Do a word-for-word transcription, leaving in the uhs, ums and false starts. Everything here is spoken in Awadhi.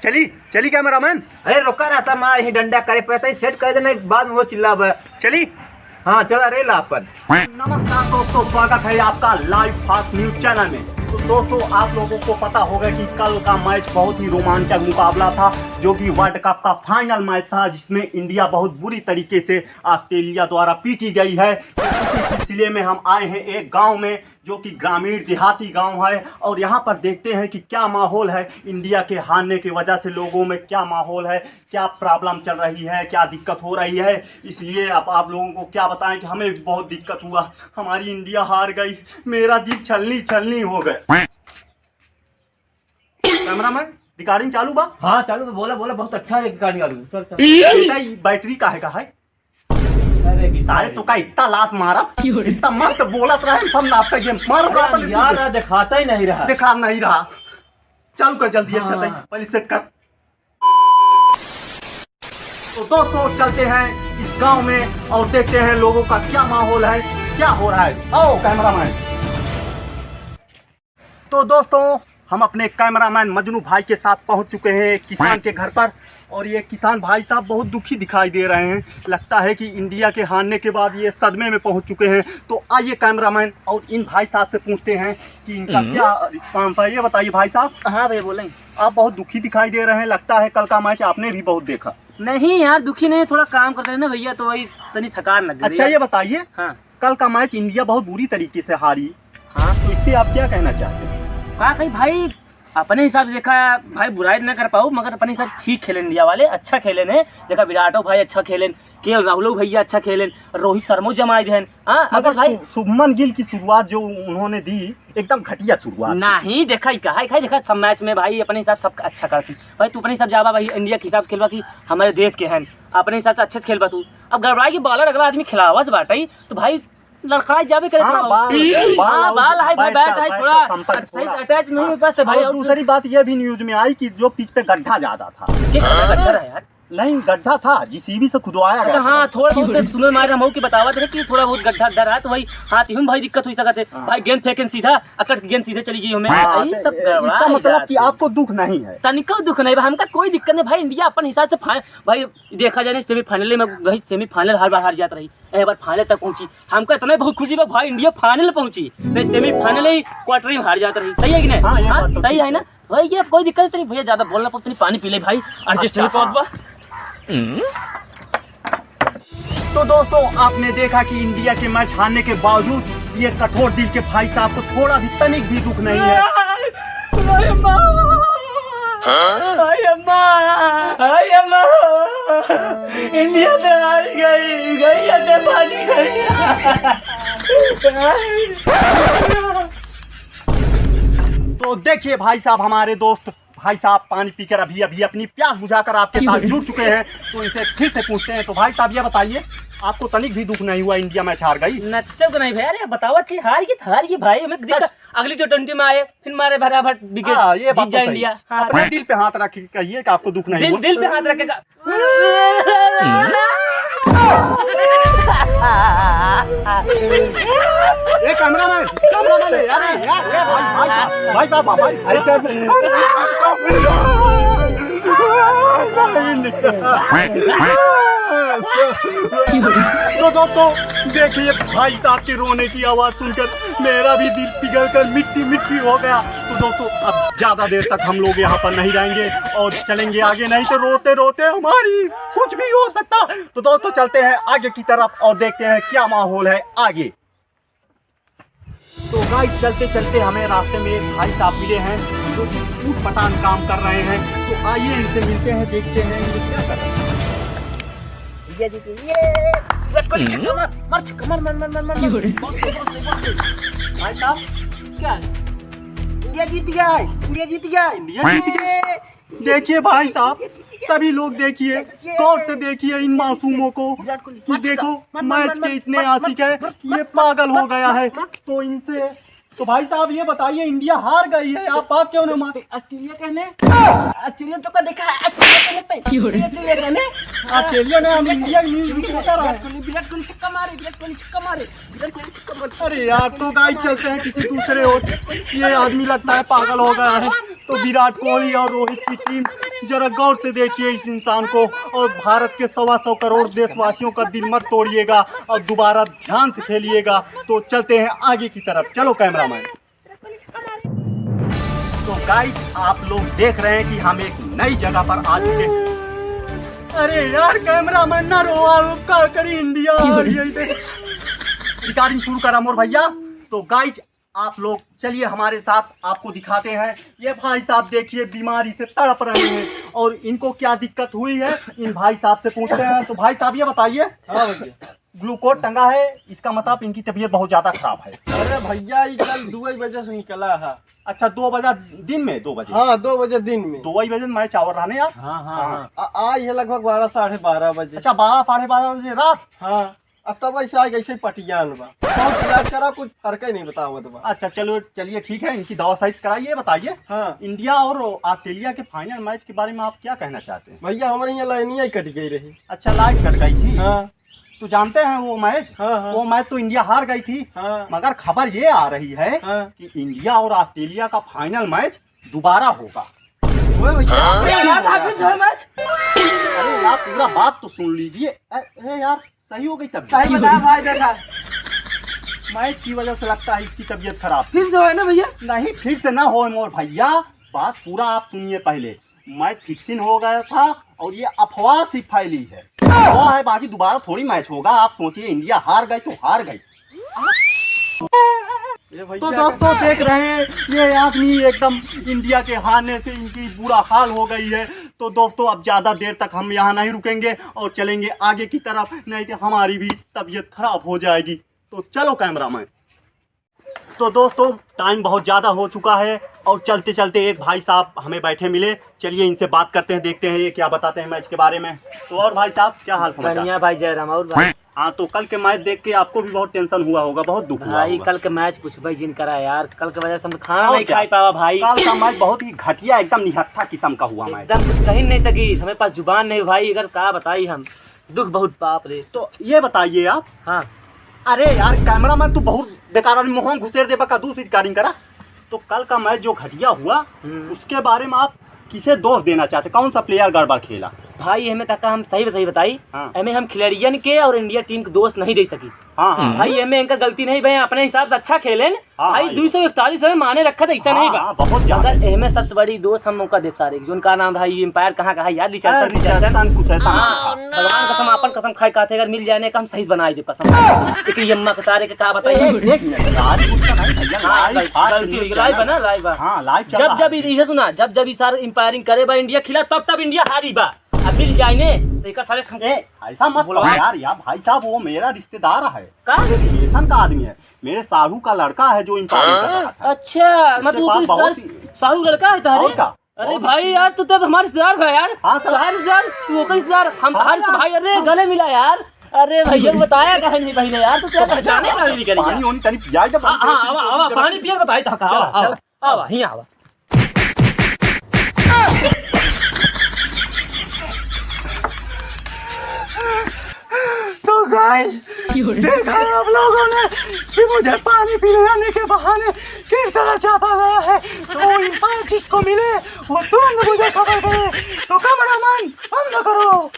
चली, चली कैमरामैन। अरे रुका रहता, मार यही डंडा करे पे, तई सेट कर देना, बाद में वो चिल्लाबे। चली। हाँ, चला रे लापन। नमस्कार दोस्तों, स्वागत है आपका लाइव फास्ट न्यूज चैनल में। तो दोस्तों, आप लोगों को पता होगा कि कल का मैच बहुत ही रोमांचक मुकाबला था, जो कि वर्ल्ड कप का फाइनल मैच था, जिसमें इंडिया बहुत बुरी तरीके से ऑस्ट्रेलिया द्वारा पीटी गई है। तो इसी सिलसिले में हम आए हैं एक गांव में, जो कि ग्रामीण देहाती गांव है, और यहाँ पर देखते हैं कि क्या माहौल है इंडिया के हारने की वजह से, लोगों में क्या माहौल है, क्या प्रॉब्लम चल रही है, क्या दिक्कत हो रही है। इसलिए अब आप लोगों को क्या बताएं कि हमें भी बहुत दिक्कत हुआ, हमारी इंडिया हार गई, मेरा दिल छलनी छलनी हो गए। कैमरामैन, रिकॉर्डिंग चालू बा? हाँ, चालू बा। बोला, बोला, बहुत अच्छा है रिकॉर्डिंग चालू। चल, चल। बेटा, ये बैटरी काहे का है? अरे, सारे तो का इतना लात मारा, क्यों रे? इतना मस्त बोलत रहे, हम नापते गेम मार अरे, रहा था, यार, लेकिन दिखाता ही नहीं रहा। दिखा नहीं रहा। चालू कर जल्दी, अच्छा, हाँ। तई पहले सेट कर। तो दोस्तों, चलते हैं इस गांव में और देखते हैं लोगों का क्या माहौल है, क्या हो रहा है। आओ कैमरामैन। तो दोस्तों, हम अपने कैमरामैन मजनू भाई के साथ पहुंच चुके हैं एक किसान के घर पर, और ये किसान भाई साहब बहुत दुखी दिखाई दे रहे हैं। लगता है कि इंडिया के हारने के बाद ये सदमे में पहुंच चुके हैं। तो आइए कैमरामैन, और इन भाई साहब से पूछते हैं कि इनका हम्म। क्या रिस्पॉन्स है। ये बताइए भाई साहब। हाँ भैया, बोलें। आप बहुत दुखी दिखाई दे रहे हैं, लगता है कल का मैच आपने भी बहुत देखा। नहीं यार, दुखी नहीं, थोड़ा काम करते रहे ना भैया, तो वही तनी थकान लग गई अच्छा, यार। ये बताइए, हाँ। कल का मैच इंडिया बहुत बुरी तरीके से हारी, हाँ। तो इस पे आप क्या कहना चाहते हैं? का कही भाई, अपने हिसाब से देखा भाई, बुराई ना कर पाऊ, मगर अपने हिसाब से ठीक खेले इंडिया वाले, अच्छा खेले ने। देखा, विराटो भाई अच्छा खेले, केएल राहुलो भैया अच्छा खेले, रोहित शर्मो जमाए देन। हाँ, मगर अगर भाई शु-, शुभमन गिल की शुरुआत जो उन्होंने दी, एकदम घटिया शुरुआत। नहीं, देखा ही कहा, कहा देखा, सब मैच में भाई अपने हिसाब से सब अच्छा करती। भाई तू अपने हिसाब जाबा भाई, इंडिया के हिसाब से खेलबा कि हमारे देश के हैं, अपने हिसाब से अच्छे से खेलबा तू। अब गड़बड़ाई की बॉलर अगला आदमी खिलावत बाटे, तो भाई लड़खड़ाई जाबे करे हाँ, थोड़ा। बाल, बाल हाँ, और बाल है, बैट बैट का, है, बैट थोड़ा का संपर्क सही से थोड़ा। अटैच नहीं हाँ, हो पाते भाई, और और दूसरी बात ये भी न्यूज में आई कि जो पिच पे गड्ढा ज्यादा था। क्या गड्ढा रहा यार? नहीं, गड्ढा था, जेसीबी से खुदवाया अच्छा, गया हाँ, था। थोड़ा बहुत सुने मारे हम की बतावत रहे कि थोड़ा बहुत गड्ढा उड्ढा रहा, तो वही हाथ ही में भाई दिक्कत हो सकत है। हाँ। भाई गेंद फेंकेन सीधा, अकड़ के गेंद सीधे चली गई हमें। हाँ, यही तो सब गड़बड़ा इसका है मतलब यार। कि आपको दुख नहीं है? तनिको दुख नहीं भाई, हमका कोई दिक्कत नहीं भाई। इंडिया अपन हिसाब से फाइ-, भाई देखा जाए सेमीफाइनल में गई, सेमीफाइनल हर बार हार जात रही, ए बार फाइनल तक पहुंची। हमका इतना बहुत खुशी बा भाई, इंडिया फाइनल पहुंची, नहीं सेमीफाइनल ही क्वार्टर में हार जात रही। सही है कि नहीं? हाँ, ये हाँ, बात तो सही ठीक है ना? है। भाई ये कोई दिक्कत नहीं भैया, ज्यादा बोलना पड़ता नहीं, पानी पी ले भाई, एडजस्ट नहीं अच्छा। पावत बा। तो दोस्तों, आपने देखा कि इंडिया के मैच हारने के बावजूद ये कठोर दिल के भाई साहब को थोड़ा भी, तनिक भी दुख नहीं है। भाई अम्मा! हाँ? भाई अम्मा! भाई अम्मा! इंडिया तो हार गई, गई तो भाग गई। तो देखिए भाई साहब, हमारे दोस्त भाई साहब पानी पीकर अभी, अभी अपनी प्यास बुझाकर आपके साथ जुड़ चुके हैं, तो इनसे फिर से पूछते हैं। तो भाई साहब, ये बताइए, आपको तनिक भी दुख नहीं हुआ इंडिया मैच हार गई? नच्चो को नहीं भैया, अरे बतावा थी, हार गई तो हार गई भाई, हमें दिक्कत, सच। अगली टी ट्वेंटी में आए, फिर मारे भराभर विकेट, हाँ, ये बात जीत तो जाए सही। इंडिया। हाँ। अपने दिल पे हाथ रख के कहिए कि आपको दुख नहीं दिल, हुआ। दिल पे हाथ रखेगा। ए, कैमरामैन, कैमरामैन, अरे यार, ए भाई, भाई साहब, भाई साहब, भाई, अरे सर, तो दोस्तों, देखिए भाई साहब के रोने की आवाज सुनकर मेरा भी दिल पिघल कर मिट्टी मिट्टी हो गया। तो दोस्तों, अब ज्यादा देर तक हम लोग यहाँ पर नहीं रहेंगे और चलेंगे आगे, नहीं तो रोते रोते हमारी कुछ भी हो सकता। तो दोस्तों, चलते हैं आगे की तरफ और देखते हैं क्या माहौल है आगे। तो गाइस, चलते चलते हमें रास्ते में एक भाई साहब मिले हैं जो कि ऊट पटांग काम कर रहे हैं। तो आइए इनसे मिलते हैं, देखते हैं ये क्या कर रहे हैं। भैया जी के ये विराट कोहली छक्का मार, मार छक्का मार, मार, मार, मार, मार, मार। क्यों रे? बहुत सही, बहुत सही, बहुत सही। भाई साहब, क्या है? इंडिया जीत गया है, इंडिया जीत गया है। इंडिया जीत गया है। ये देखिए भाई साहब, सभी लोग देखिए, गौर से देखिए इन मासूमों को। विराट कोहली, कि मार छक्का, देखो, मार, मार, मैच मार, के इतने मार, आशिक मार, है, मार, ये मार, पागल हो मार, गया मार, है। मार। तो इनसे, तो भाई साहब ये बताइए, इंडिया हार गई है, आप बात क्यों नहीं मान? ऑस्ट्रेलिया कहने, ऑस्ट्रेलिया तो का देखा है, ऑस्ट्रेलिया कहने पे, क्यों रे? ऑस्ट्रेलिया कहने, ऑस्ट्रेलिया ने हम इंडिया की न्यूज़ रिपोर्टर है। विराट कोहली, विराट कोहली छक्का मारे, विराट कोहली छक्का मारे, विराट कोहली छक्का मारे। अरे यार, तो गाइस चलते हैं किसी दूसरे ओर, ये आदमी लगता है पागल हो गया है। तो विराट कोहली और रोहित की टीम, जरा गौर से देखिए इस इंसान को, और भारत के सवा सौ करोड़ देशवासियों का दिल मत तोड़िएगा और दोबारा ध्यान से खेलिएगा। तो चलते हैं आगे की तरफ, चलो कैमरामैन। तो गाइस, आप लोग देख रहे हैं कि हम एक नई जगह पर आ चुके हैं। अरे यार, कैमरामैन ना रोवा, अब का करी, इंडिया आ रही है इधर। रिकॉर्डिंग शुरू करा मोर भैया। तो गाइस, आप लोग चलिए हमारे साथ, आपको दिखाते हैं। ये भाई साहब देखिए, बीमारी से तड़प रहे हैं और इनको क्या दिक्कत हुई है, इन भाई साहब से पूछते हैं। तो भाई साहब, ये बताइए, हाँ भैया। ग्लूकोज टंगा है, इसका मतलब इनकी तबीयत बहुत ज्यादा खराब है। अरे भैया, ये कल दो बजे से निकला है। अच्छा, दो बजे दिन में, दो बजे? हाँ, दो बजे दिन में। दो ही बजे मैच आवर रहने यार। हाँ, हाँ, हाँ। हाँ। आ, आ, ये लगभग बारह, साढ़े बारह बजे। अच्छा, बारह, साढ़े बारह बजे रात? हाँ। आ, तब ऐसे आ, ऐसे पटियान बा। बहुत इलाज करा, कुछ फर्क ही नहीं बतावत बा। अच्छा, चलो, चलिए, ठीक है, इनकी दवा सही से कराइए, बताइए। हाँ। इंडिया और ऑस्ट्रेलिया के फाइनल मैच के बारे में आप क्या कहना चाहते हैं? भैया, हमारे यहाँ लाइनिया ही कट गई रही। अच्छा, लाइट कट गई थी? हाँ। तो जानते हैं वो मैच? हाँ, हाँ। वो मैच तो इंडिया हार गई थी, हाँ। मगर खबर ये आ रही है हाँ। कि इंडिया और ऑस्ट्रेलिया का फाइनल मैच दोबारा होगा। ओए भैया, हाँ? यार, फिर से मैच? अरे यार, पूरा बात तो सुन लीजिए। अरे यार, सही हो गई तबीयत? सही बता भाई, देखा। मैच की वजह से लगता है इसकी तबीयत खराब। फिर से होए ना भैया? नहीं, फिर से ना होए मोर भैया, बात पूरा आप सुनिए पहले। मैच फिक्सिंग हो गया था और ये अफवाह सी फैली है। अफवाह है, बाकी दोबारा थोड़ी मैच होगा। आप सोचिए, इंडिया हार गई तो हार गई। ये भैया तो दोस्तों, देख रहे हैं, ये आदमी एकदम, इंडिया के हारने से इनकी बुरा हाल हो गई है। तो दोस्तों, अब ज्यादा देर तक हम यहाँ नहीं रुकेंगे और चलेंगे आगे की तरफ, नहीं तो हमारी भी तबीयत खराब हो जाएगी। तो चलो कैमरामैन। तो दोस्तों, टाइम बहुत ज्यादा हो चुका है और चलते चलते एक भाई साहब हमें बैठे मिले। चलिए, इनसे बात करते हैं, देखते हैं ये क्या बताते हैं मैच के बारे में। तो और भाई साहब, क्या हाल समाचार? बढ़िया भाई जयराम। और भाई? हाँ, तो कल के मैच देख के आपको भी बहुत टेंशन हुआ होगा, बहुत दुख हुआ भाई, होगा। कल के मैच पूछबे जिन करा यार, कल के वजह से हम खाना और नहीं क्या? खाई पावा भाई। कल का मैच बहुत ही घटिया, एकदम निहत्था किस्म का हुआ मैच। एकदम कुछ कही नहीं सकी, हमें पास जुबान नहीं भाई, अगर का बताई हम, दुख बहुत, बाप रे। तो ये बताइए आप। हाँ। अरे यार, कैमरामैन, तू बहुत बेकार आदमी, मुँह घुसेर देबा का, दूसरी रिकॉर्डिंग करा। तो कल का मैच जो घटिया हुआ, हम्म। उसके बारे में आप किसे दोष देना चाहते, कौन सा प्लेयर गड़बड़ खेला? भाई, एमे तक हम सही सही बताई, हाँ। एमे हम खिलाड़ियन के और इंडिया टीम के दोष नहीं दे सकी। हाँ, हाँ। भाई, एमे इनका गलती नहीं भाई, अपने हिसाब से अच्छा खेलेन। हाँ, भाई, हाँ, ये दो सौ इकतालीस रन माने रखा था, ऐसा हाँ, नहीं बा। हाँ, बहुत ज्यादा। मगर एमे सबसे बड़ी दोष हम मौका देब सारे, जोन का नाम रहा, ये अंपायर कहाँ कहाँ याद, रिचर्डसन, अरे, रिचर्डसन। रिचर्डसन कुछ ऐसा हाँ, नाम था। भगवान कसम, आपन कसम खाए कहते, अगर मिल जाए ना, हम सही से बनाई देब कसम। एक ये अम्मा के सारे के का बताई। एक, एक मिनट, आज कुछ नहीं भैया, हाँ, लाइव गल-, बात गलती नहीं हुई, किया लाइव ना। बना, लाइव बा। हाँ, लाइव चल जब, रहा जब है। ये सुना, जब, जब ये सारे अंपायरिंग करे बा इंडिया खिलाफ, तब, तब इंडिया हारी बा। अब मिल जाए ने, तो एक सारे हम ए, ऐसा मत बोलो। कहो यार, यार भाई साहब, वो मेरा रिश्तेदार है। का? मेरे रिलेशन का आदमी है, मेरे साढ़ू का लड़का है जो अंपायरिंग कर रहा था। अच्छा, उसके मतलब पास वो रिश्तेदार बहुत ही साढ़ू लड़का है तुम्हारे? और का? अरे बहुत भाई अच्छी यार, तू तो अब हमारे रिश्तेदार भाई यार। हाँ, सर। तुम्हारे रिश्तेदार, तू ओकर रिश्तेदार, हम हाँ, तुम्हारे रिश्ते-, हाँ। भाई, अरे गले मिला यार। अरे भैया, बताया काहे नहीं पहले यार, तू क्या तो भैया, पहचाने का नहीं करेगा? पानी वानी तनी पियाई दे, हाँ, हाँ, आवा, आवा, पानी पिया बताई था, चलो, आवा, चलो। आवा, हियाँ आवा। तो गाइस, देखा आप लोगों ने कि मुझे पानी पिलाने के बहाने किस तरह चापा गया है। तो वो अंपायर जिसको मिले, वो तुरंत मुझे खबर करे। तो कैमरामैन, बंद करो।